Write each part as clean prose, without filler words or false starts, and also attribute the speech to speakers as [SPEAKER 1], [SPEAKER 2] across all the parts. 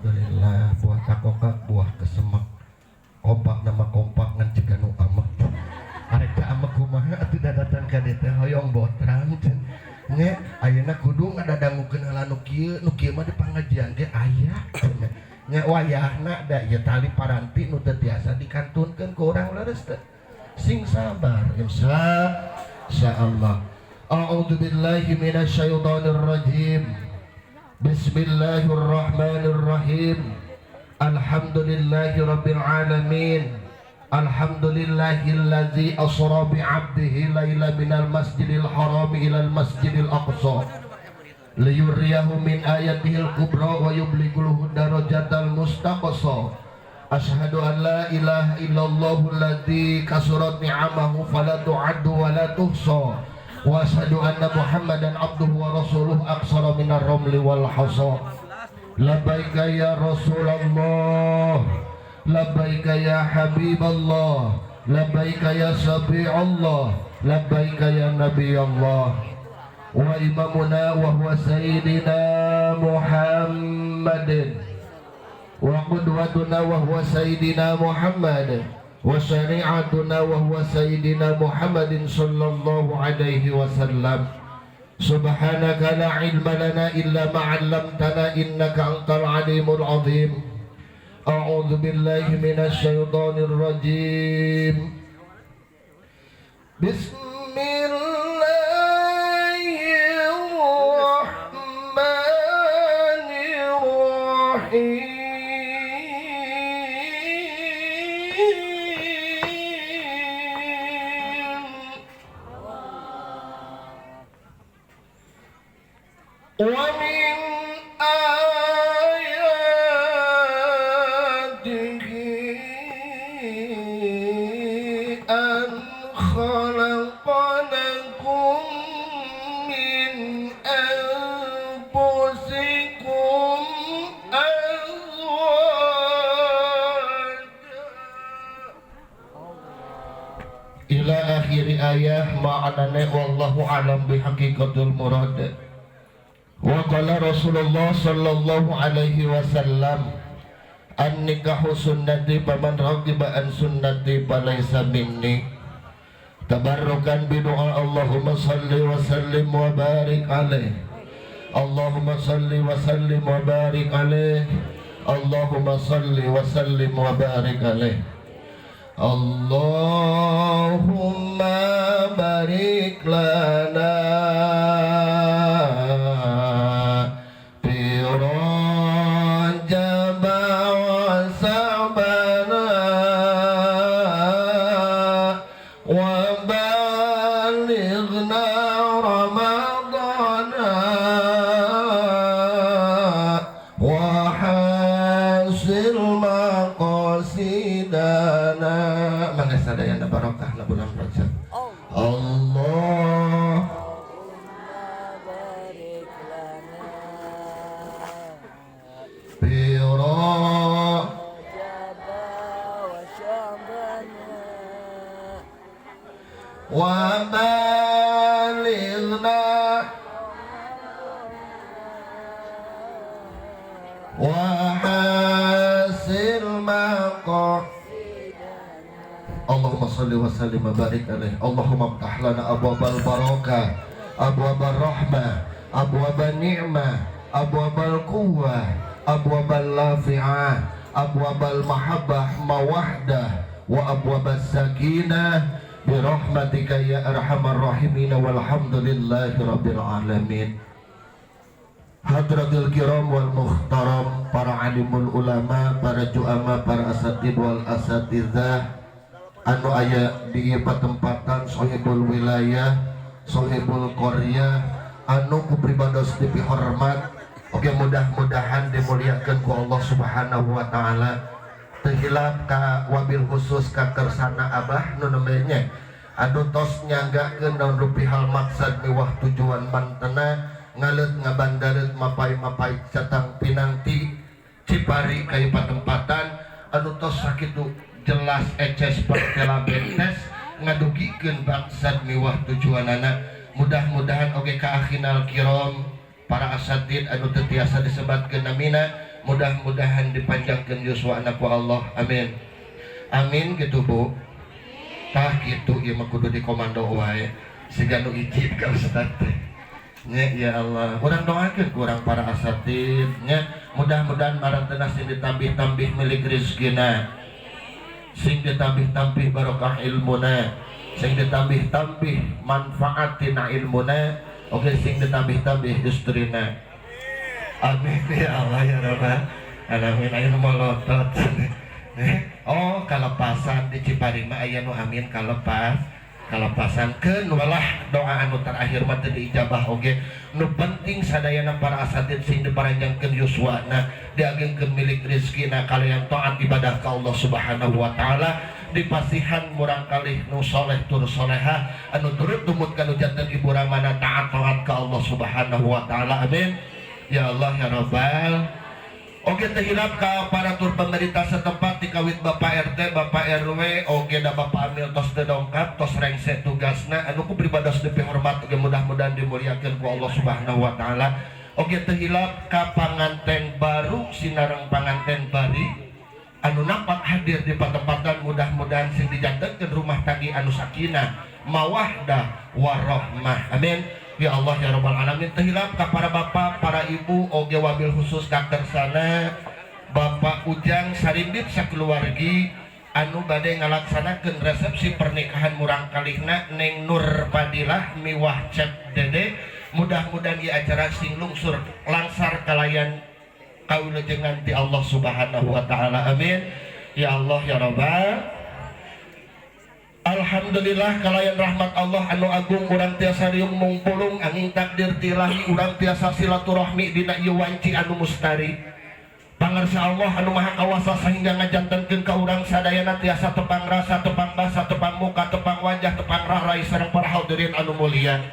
[SPEAKER 1] Alhamdulillah buah takokak buah kesemek kompak nama kompak ngan ciga nu amek arek teh amek kumaha atuh datang ka dieu teh hoyong botram nya ayeuna kudu ngadadangukeun heula nu kieu mah di pangajian ge aya nya wayahna da ieu tali paranti nu teu tiasa dikantunkeun ku urang leres teh sing sabar insyaallah. A'udzu billahi minasyaitonir rajim. Bismillahirrahmanirrahim. Alhamdulillahi rabbil alamin. Alhamdulillahillazi asra bi 'abdihi laila minal masjidil harami ilal masjidil aqsa liyuriyahu min ayatihil kubra wa yublighuhu darajatal mustaqsa. Asyhadu an la ilaha illallahu alladzi kasurat ni'amahu fala tu'addu wa la tuhsa. Wa asyhadu anna Muhammadan abduhu wa rasuluhu aqsara minar ramli wal hasa. Labbaika ya Rasulullah, labbaika ya Habiballah, labbaika ya Sabi'allah, labbaika ya Nabiyallah. Wa imamuna wa huwa sayyidina Muhammadin wa qudwatuna wa huwa sayyidina Muhammad wa syari'atuna wa huwa sayyidina Muhammadin sallallahu alaihi wasallam. Subhanaka la ilma lana illa ma 'allamtana innaka antal alimul azim. A'udzu billahi minasy syaithanir rajim. Bismillahirrahmanirrahim. Wa min ayatihi an khalaqa lakum min anfusikum azwaja ila akhir ayah. Ma'anane wallahu alam bihaqiqatil murad. Wa qala Rasulullah sallallahu alaihi wasallam, an nikahu sunnati faman raghiba an sunnati falaysa minni. Tabarrukan bi doa Allahumma salli wa sallim wa barik alaih. Allahumma salli wa sallim wa barik alaih. Allahumma salli wa sallim wa barik alaih. Allahumma barik lana fi Rajab wa Sa'bana wa balighna Ramadana wa hasil maqasidana. Mangga sadayana barokah na bulan Rajab. Allah
[SPEAKER 2] barik lana
[SPEAKER 1] fi
[SPEAKER 2] Rajab wa Sya'bana
[SPEAKER 1] wa balighna wa hasil maqasidana. Allahumma salli wa sallim wa barik alaih. Allahumma ftah lana abwabal barakah, abwabal rahmah, abwabal ni'mah, abwabal quwwah, abwabal lafi'ah, abwabal mahabbah mawahdah, wa abwabas sakinah birahmatika ya arhamar rahimin. Walhamdulillahi rabbil alamin. Hadratil kiram wal muhtaram, para alimul ulama, para juama, para asatid wal asatidzah anu aya di ieu patempatan, sohibul wilayah, sohibul qaryah anu ku pribados dipihormat, oke mudah-mudahan dimuliakeun ku Allah Subhanahu wa taala. Teu hilap ka wabil khusus ka kersana abah nu nembe nya anu tos nyanggakeun naon rupi hal maksad miwah tujuan mantena ngaleut ngabandareut mapai-mapai catang pinangti Cipari ka ieu patempatan anu tos sakitu jelas eces pertela bentes ngadugikeun bangsat miwah tujuanana. Mudah-mudahan oge ka akhinal kiram para asatid anu teu tiasa disebatkeun namina. Mudah-mudahan dipanjangkeun yuswana ku Allah. Amin, amin. Gitu, Bu. Tah, kitu ieu mah kudu dikomando wae, siga nu ijib ka ustad teh nya. Ya Allah, urang doakeun ku urang para asatid nya, mudah-mudahan marantena sing ditambih-tambih milik rezekina, sing ditambih-tambih barokah ilmuna, sing ditambih-tambih manfaat tina ilmuna, oke, sing ditambih-tambih istrina. Amin ya Allah ya Rabbal alamin. Ayo molotot. Oh, kalepasan di Ciparima aya nu amin kalepas kalepasan. Keun walah, doa anu terakhir mah teu diijabah oge, nu penting sadayana para asatid sing diparanjangkeun yuswana, diagengkeun milik rezekina kalian taat ibadah ka Allah Subhanahu wa taala, dipasihan murang kalih nu soleh tur soleha anu turut tumut kanu janten ibu ramana, taat taat ka Allah Subhanahu wa taala. Amin ya Allah ya Rabbal. Oke, teu hilap ka para tur pemerintah setempat dikawit Bapak RT, Bapak RW, oke da Bapak Amil tos dongkap, tos rengse tugasna anu ku pribados dipihormat oge, mudah-mudahan dimuliakeun ku Allah Subhanahu wa taala. Oke, teu hilap ka panganten baru sinareng panganten bari anu nampak hadir di patempatan, mudah-mudahan sing dijantenkeun rumah tangga anu sakinah, mawaddah warahmah. Amin ya Allah ya Rabbal alamin. Teu hilap ka para bapak, para ibu, oge wabil khusus ka sana Bapak Ujang Sarimbit sakeluargi anu bade ngalaksanakeun resepsi pernikahan murang kalihna Neng Nur Padilah miwah Cep Dede. Mudah-mudahan di acara sing lungsur langsar kalayan kawilujengan ti Allah Subhanahu wa taala. Amin ya Allah ya Rabbal. Alhamdulillah, kalayan rahmat Allah anu agung urang tiasa riung mungpulung angin takdir ti Ilahi, urang tiasa silaturahmi dina ieu wanci anu mustari. Pangarsa Allah anu maha kawasa sehingga ngajantenkeun ka urang sadayana tiasa tepang rasa, tepang basa, tepang muka, tepang wajah, tepang rarai sareng para hadirin anu mulia.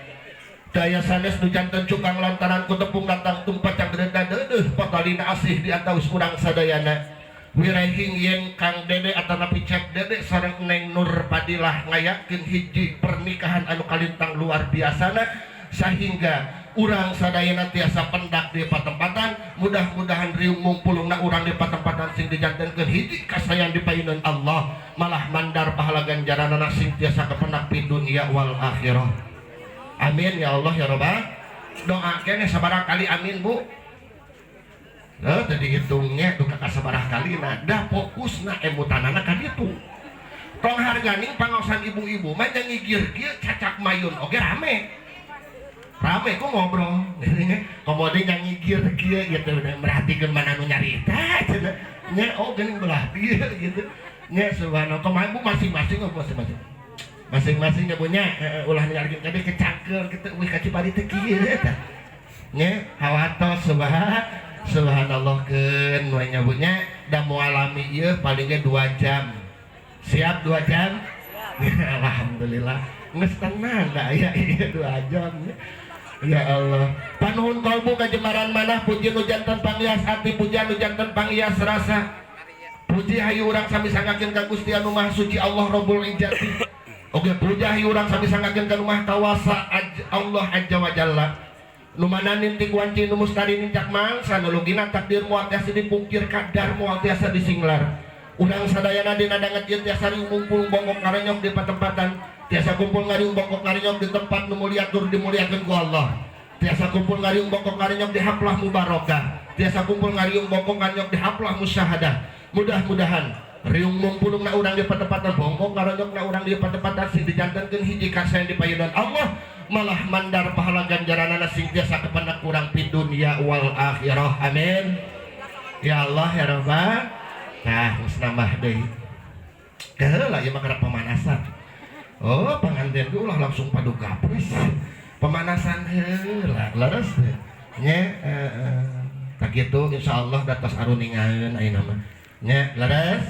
[SPEAKER 1] Daya sanes nu janten cukang lantaran ku tepung datang tumpat canggreda deudeuh patalina asih di antawis urang sadayana. Wirehing yen Kang Dede atanapi Cep Dede sareng Neng Nur Padilah ngayakeun hiji pernikahan anu kalintang luar biasana sehingga urang sadayana tiasa pendak di patempatan. Mudah-mudahan riung mumpulungna urang di patempatan sing dijantenkeun hiji kasayan di payunan Allah, malah mandar pahala ganjaranana sing tiasa kependak di dunia wal akhirah. Amin ya Allah ya Rabbal. Doa kene sabaraha kali amin, Bu? Eh, tadi hitungnya duka kasabaraha kali. Nah, dah fokus na emutanana ka ditu. Tong harganing pangaosan ibu-ibu mah ngigir kieu cacak mayun oge rame. Rame ku ngobrol. Komodo ngigir kieu gitu merhatikeun mana nu nyarita cenah. Nya, oh, geuning belah dieu gitu. Nya, subhanallah, kumaha, Bu, masing-masing, oh, masing-masing. Masing-masing nya, Bu, nya ulah nyarikeun kabeh kecangkel kitu, wih ka Cipari teh kieu eta. Nya hawatos subhan subhanallah, keun we nya, Bu, nya, da moal lami ieu, paling ge 2 jam. Siap 2 jam? Alhamdulillah. Geus tenang da aya ieu 2 jam. Ya Allah. Panuhun kalbu kajemaran manah, puji nu janten panghias hati, pujian nu janten panghias rasa. Puji hayu urang sami sanggakeun ka Gusti anu Maha Suci Allah Rabbul Izzati. Oke, puja hayu urang sami sanggakeun ka nu Maha Kawasa Allah Azza wa Jalla. Nu mana ninting wanci nu mustari nincak mangsa, nu lugina takdir moal tiasa dipungkir, kadar moal tiasa disinglar. Urang sadayana dina danget ieu tiasa ngumpul bongkok ngarenyok di patempatan, tiasa kumpul ngariung bongkok ngarenyok di tempat nu mulia tur dimuliakeun ku Allah. Tiasa kumpul ngariung bongkok ngarenyok di haflah mubarakah. Tiasa kumpul ngariung bongkok ngarenyok di haflah musyahadah. Mudah-mudahan riung mumpulung na urang di patempatan, bongkok ngarenyok na urang di patempatan sing dijantenkeun hiji kasayan di payunan Allah, malah mandar pahala ganjaranana sing tiasa kependak urang di dunia wal akhirah. Amin ya Allah ya Rabbal. Nah, geus nambah deui. Keheula ieu mah karena pemanasan. Oh, panganten ge ulah langsung padu gapres. Pemanasan heula, leres teh. Nya heeh. Tak kitu, insyaallah da tos aruningaeun ayeuna mah. Nya, leres.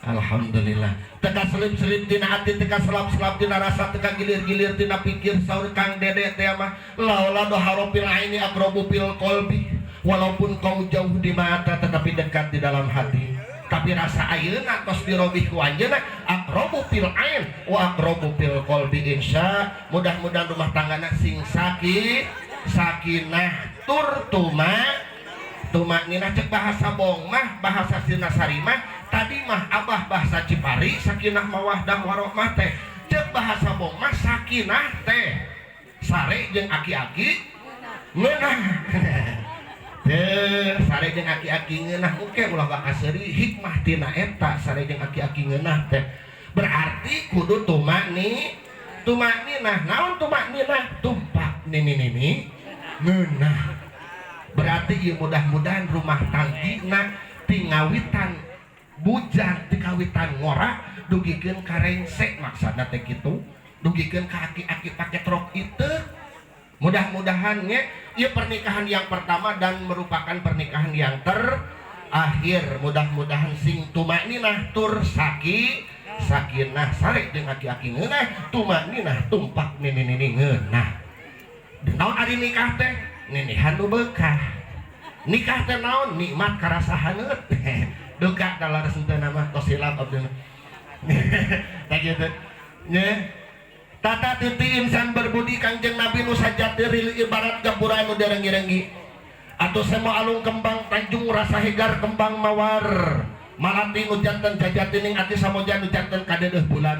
[SPEAKER 1] Alhamdulillah. Teka selip-selip tina hati, teka selap-selap tina rasa, teka gilir-gilir tina pikir, saur Kang Dede teh mah laula dhahara fil aini aqrabu fil qalbi. Walaupun kau jauh di mata tetapi dekat di dalam hati. Tapi rasa ayeuna tos dirobih ku anjeunna aqrabu fil ain wa aqrabu fil qalbi, insya. Mudah-mudahan rumah tanggana sing sakinah tur tuma. Tumakninah cek bahasa bong mah, bahasa Sinasari mah, tadi mah abah bahasa Cipari sakinah mawaddah warohmah teh. Cek bahasa bong mah sakinah teh sare jeung aki-aki ngeunah. Teh sare jeung aki-aki ngeunah, oke ulah bakal seuri hikmah tina eta sare jeung aki-aki ngeunah teh. Berarti kudu tumakni tumakninah. Naon tumakninah? Tumpak nini nini ngeunah. Berarti ieu mudah-mudahan rumah tanggina tingawitan bujang, tikawitan ngora dugikeun ka rengse, maksudna teh kitu, dugikeun ka aki-aki pake truk itu. Mudah-mudahan nya ieu pernikahan yang pertama dan merupakan pernikahan yang terakhir, mudah-mudahan sing tumakninah tur saki sakinah, sare jeung aki-aki ngeunah, tumakninah tumpak nini nini ngeunah. Naon ari nikah teh? Ninihan nu beukah. Nikah teh naon? Nikmat karasa haneut. Duka da leres henteu nama tos hilap abdi mah. Tah kitu nya. Tata titi insan berbudi Kangjeng Nabi nu sajati rili ibarat gapura anu derenggi-renggi atau semua alung kembang tanjung rasa hegar kembang mawar malati nu janten jajatining ati samoja nu janten kadeudeung bulan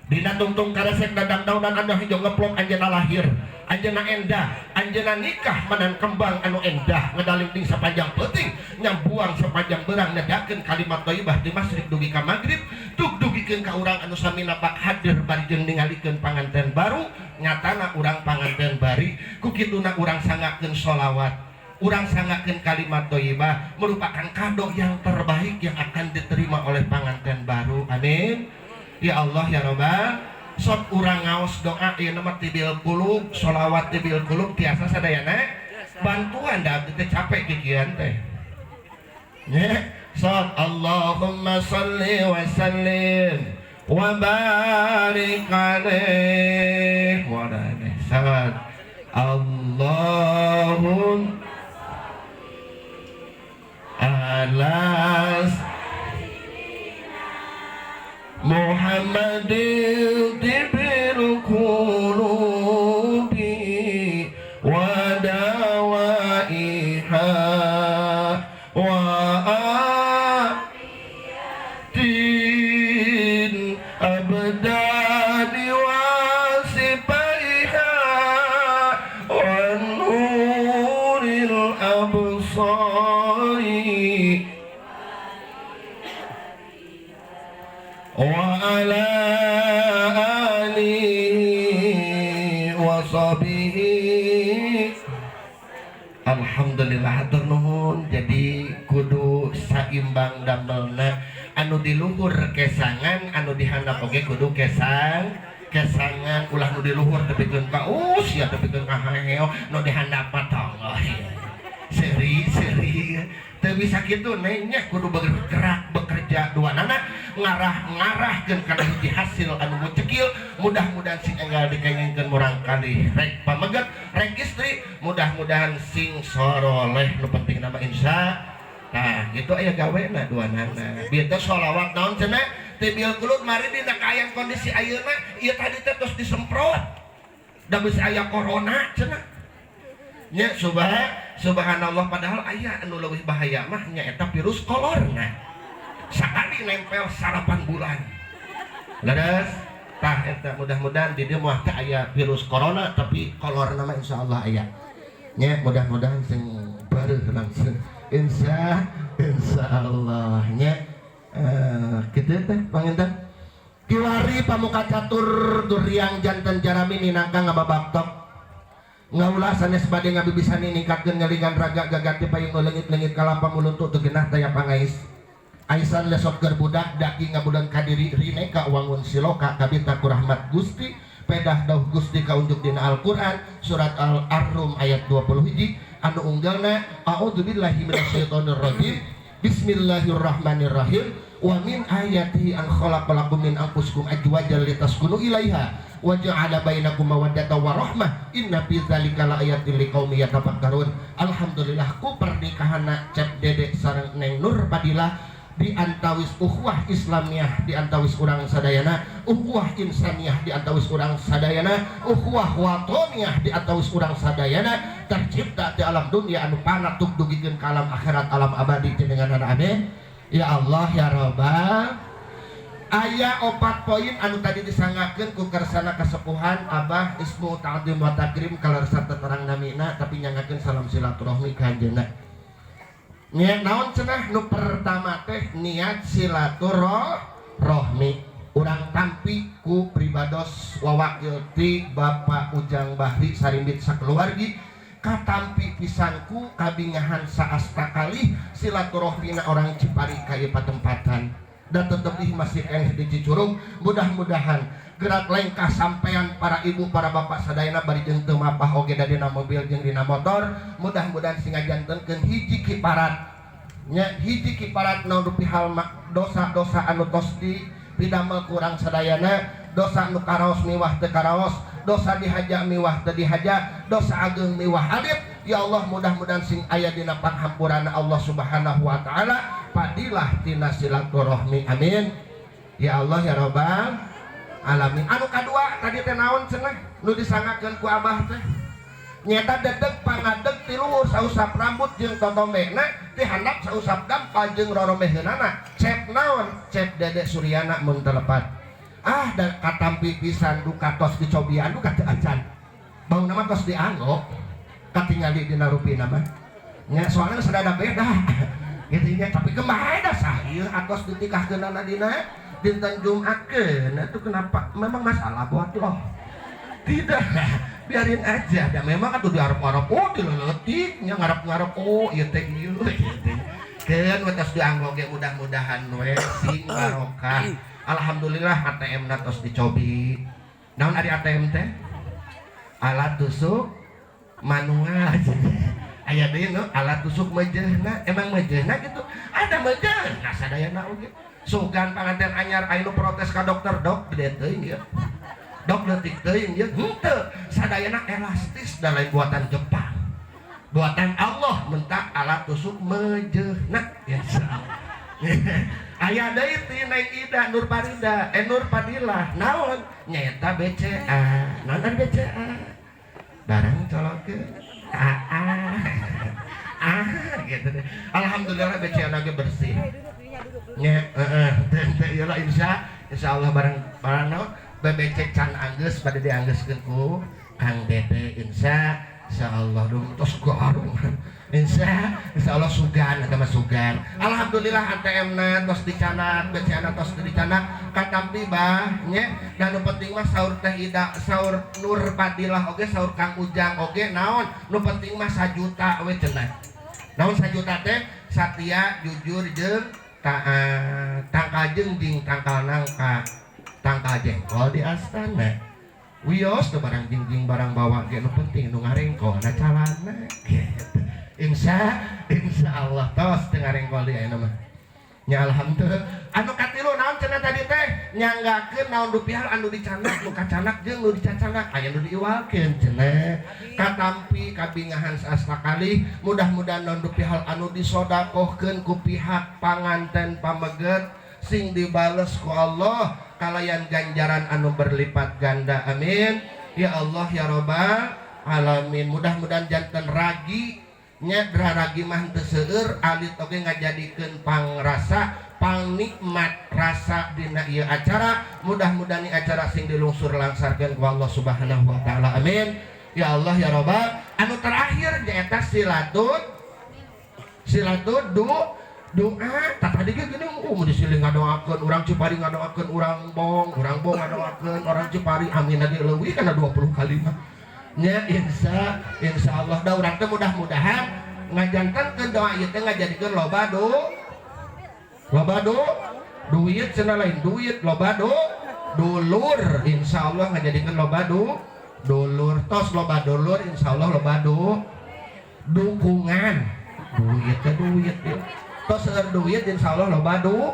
[SPEAKER 1] dina tungtung karesek dadang daunan anu hijau ngeplok. Anjeunna lahir, anjeunna endah, anjeunna nikah manan kembang anu endah, ngedalingding sepanjang peuting, nyambuang sepanjang berang, nedakeun kalimat thayyibah di masyrik dugi ka magrib, tug dugikeun ka urang anu sami napak hadir bari jeung ningalikeun panganten baru. Nyatana urang panganten bari ku kituna urang sangakeun sholawat, urang sangakeun kalimat thayyibah, merupakan kado yang terbaik yang akan diterima oleh panganten baru. Amin ya Allah ya Robbal. Sok urang ngaos doa ieu nama tibil kulub, sholawat tibil kulub tiasa sadayana bantuan da abdi teh capek kikian teh nya. Sok Allahumma salli wa sallim wa barik alaihi wa ala alihi. Salat Allahumma alas Muhammadin tibil qulubi wa dawaiha wa atin abdani wa sipaiha wa nuril absari wa ala alihi wa sahbihi. Alhamdulillah, hatur nuhun. Jadi kudu saimbang damelna, anu di luhur kesangan, anu dihandap oge kudu kesangan. Ulah nu di luhur tepikeun ka us ya, tepikeun ka haheo, nu dihandap mah tonggoh seri seri, teu bisa kitu nenya. Kudu bergerak bekerja dua nana ngarah-ngarahkeun kana hiji hasil anu mucekil. Mudah-mudahan sing enggal dikengingkeun murangkalih, rek pameget rek istri, mudah-mudahan sing soroleh, nu penting nama insya. Nah gitu aya gawena dua nana bieu teh sholawat naon cenah tibil kulut. Mari dina kaayaan kondisi ayeuna ieu, tadi teh tos disemprot da geus aya corona cenah nya. Subhanallah, padahal aya anu leuwih bahaya mah nyaeta virus corona, sakali nempel sarapan bulan. Leres tah eta. Mudah-mudahan di dieu moal teh aya virus corona, tapi kolorna mah insyaallah aya nya. Mudah-mudahan sing bareuh langsung insyaallah nya. Kitu teh panginten kiwari pamuka catur duriang janten jarami minangka ngababaktok ngaulah sanes bade ngabibisani ningkatkeun ngelingan raga gagati payung leungit-leungit kalapa muluntuk teu genah daya pangais aisan lesok keur budak daki ngabudan kadiri rineka wangun siloka kabita ku rahmat Gusti pedah dauh Gusti kaunjuk dina Al-Qur'an surat Al-Ar-Rum ayat 20 hiji anu unggalna a'udzubillahi minasyaitonir rajim, bismillahirrahmanirrahim, wa min ayatihi an khalaqalakum min anfusikum azwajan litaskunu ilaiha wa ja'ala bainakum mawaddatan wa rahmah, inna fi dzalika laayatin liqaumin yatafakkarun. Alhamdulillah ku pernikahanna Cep Dede sareng Neng Nur Fadilah. Di antawis ukhuwah Islamiyah di antawis urang sadayana, ukhuwah insaniyah di antawis urang sadayana, ukhuwah watoniyah di antawis urang sadayana, tercipta di alam dunia anu panat dugikeun ka alam akhirat, alam abadi jenengan. Amin ya Allah ya Robbal. Aya opat poin anu tadi disanggakeun ku kersana kesepuhan Abah Ismu Ta'zim wa Takrim, kalersan terang namina, tapi nyanggakeun salam silaturahmi ka anjeunna. Niat naon cenah? Nu pertama teh niat silaturahmi. Urang tampi ku pribados wawakil ti Bapak Ujang Bahri Sarimbit sakeluargi, katampi pisan ku kabingahan saasta kali silaturahmina orang Cipari ka ieu patempatan dan tetep masih keneh di Cicurug. Mudah-mudahan gerak lengkah sampean para ibu, para bapak sadayana bari jeung teu mapah oge da dina mobil jeung dina motor, mudah-mudahan sing ngajantenkeun hiji kiparat nya, hiji kiparat naon rupi hal dosa-dosa anu tos di pidamel kurang sadayana, dosa nu karaos miwah teu karaos, dosa dihaja miwah teu dihaja, dosa ageng miwah alit. Ya Allah, mudah-mudahan sing aya dina panghampurana Allah Subhanahu wa taala, padilah tina silaturahmi. Amin ya Allah ya Robbal alamin. Anu kadua tadi teh naon cenah nu disanggakeun ku Abah teh? Nyata dedeg pangadeg ti luhur sausap rambut jeung totombena, ti handap sausap dampal jeung rorombeheunana. Cep naon? Cep Dede Suryana mun teu lepat. Ah, da katampi pisan duka tos dicobian, duka teu acan bau nama tos dianggo katingali dina rupina mah nya, soalnya sudah ada beda gitu nya. Tapi kemarin dah sahih atos ditikahkeunana dina dinten Jumat keun itu. Kenapa? Memang masalah buat lo? Tidak, biarin aja. Dan memang atuh diarep-arep, oh dileletik nya, ngarep-ngarep, oh ieu teh ieu gitu keun we tos dianggo ge. Mudah-mudahan we sing barokah. Alhamdulillah ATM na tos dicobi. Naon ari ATM teh? Alat tusuk manual. Aya deui nu alat tusuk meujeuhna. Emang meujeuhna gitu? Ada meujeuhna sadayana oge. Sugan panganten anyar aya nu protes ka dokter, "Dok, gede teuing ieu, Dok, leutik teuing ieu." Henteu, sadayana elastis dan lain buatan Jepang, buatan Allah. Mentak alat tusuk meujeuhna. Insyaallah aya deui ti Neng Ida Nur Farida, eh, Nur Fadilah. Naon nyaeta? BCA. Naon ari BCA? Barang colokeun ah ah ah gitu deh. Alhamdulillah BCA lagi bersih nya. Heeh, teu teu ieu lah. Insyaallah barang barang naon BBC can anggeus pada dianggeuskeun ku Kang Dede. Insyaallah dong tos garung. Insyaallah sugan eta mah sugan. Alhamdulillah ATM na tos dicanak, BCA na tos dicanak, katampi bah nya. Dan nu penting mah saur Teh Ida, saur Nur Fadilah oge, saur Kang Ujang oge, naon nu penting mah 1 juta we cenah. Naon 1 juta teh? Satia, jujur jeung taat. Tangkal jeung tangkal nangka, tangkal jengkol di astana. Wios tuh barang jingjing barang bawa ge, nu penting nu ngarengkol na calana gitu. Insya Allah tos teu ngarengkol di ayeuna mah nya, alhamdulillah. Anu katilu naon cenah tadi teh? Nyanggakeun naon rupiah anu dicanak, nu kacanak jeung nu dicacanak, aya nu diiwalkeun cenah. Katampi kabingahan saasta kali. Mudah-mudahan naon rupiah anu disodakohkeun ku pihak panganten pameget sing dibales ku Allah kalayan ganjaran anu berlipat ganda. Amin ya Allah ya Robbal alamin. Mudah-mudahan janten ragi nya, ragi mah teu seueur, alit oge ngajadikeun pangrasa pangnikmat rasa dina ieu acara. Mudah-mudahan ieu acara sing dilungsur langsarkeun ku Allah Subhanahu wa taala. Amin ya Allah ya Robbal. Anu terakhir nyaeta silatul doa. Tak tadi ge gini, oh mau disiling ngadoakeun urang Cipari, ngadoakeun urang Bong, urang Bong ngadoakeun orang Cipari, amin lagi leuwih kana 20 kali mah nya. Insya Allah da urang teh mudah-mudahan ngajantankeun doa ieu teh ngajadikeun loba do loba do duit cenah, lain duit, loba do dulur. Insya Allah ngajadikeun loba do dulur. Tos loba dulur, insya Allah loba do dukungan. Duit teh duit ya. Tos seueur duit, insya Allah loba do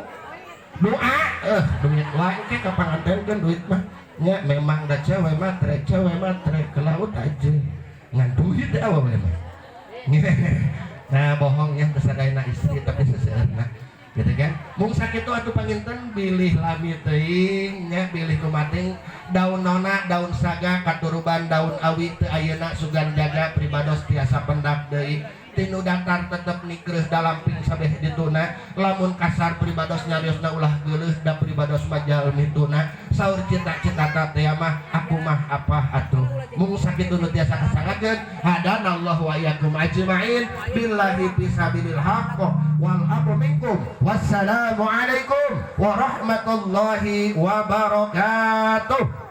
[SPEAKER 1] doa. Eh, duit wae ke ka panganten duit mah nya. Memang da cewek matre, cewek matre ke laut aja ngan duit awewe mah. Nah, bohongnya, tersadayana istri tapi seseueurna. Gitu kan. Mung sakitu atuh panginten, bilih lami teuing nya, bilih kumating daun nona daun saga katuruban daun awi teu ayeuna sugan jaga pribados tiasa pendak deui. Tinu datar tetep nikreuh dalamping sabeh dituna, lamun kasar pribados nyariosna ulah geuleuh, da pribados mah jalmi tuna. Saur cita-cita teh mah aku mah apa atuh. Mung sakitu nu tiasa kasangakeun. Hadanallahu wa iyyakum ajmain, billahi fisabilil haqq wal afwu minkum. Wassalamualaikum warahmatullahi wabarakatuh.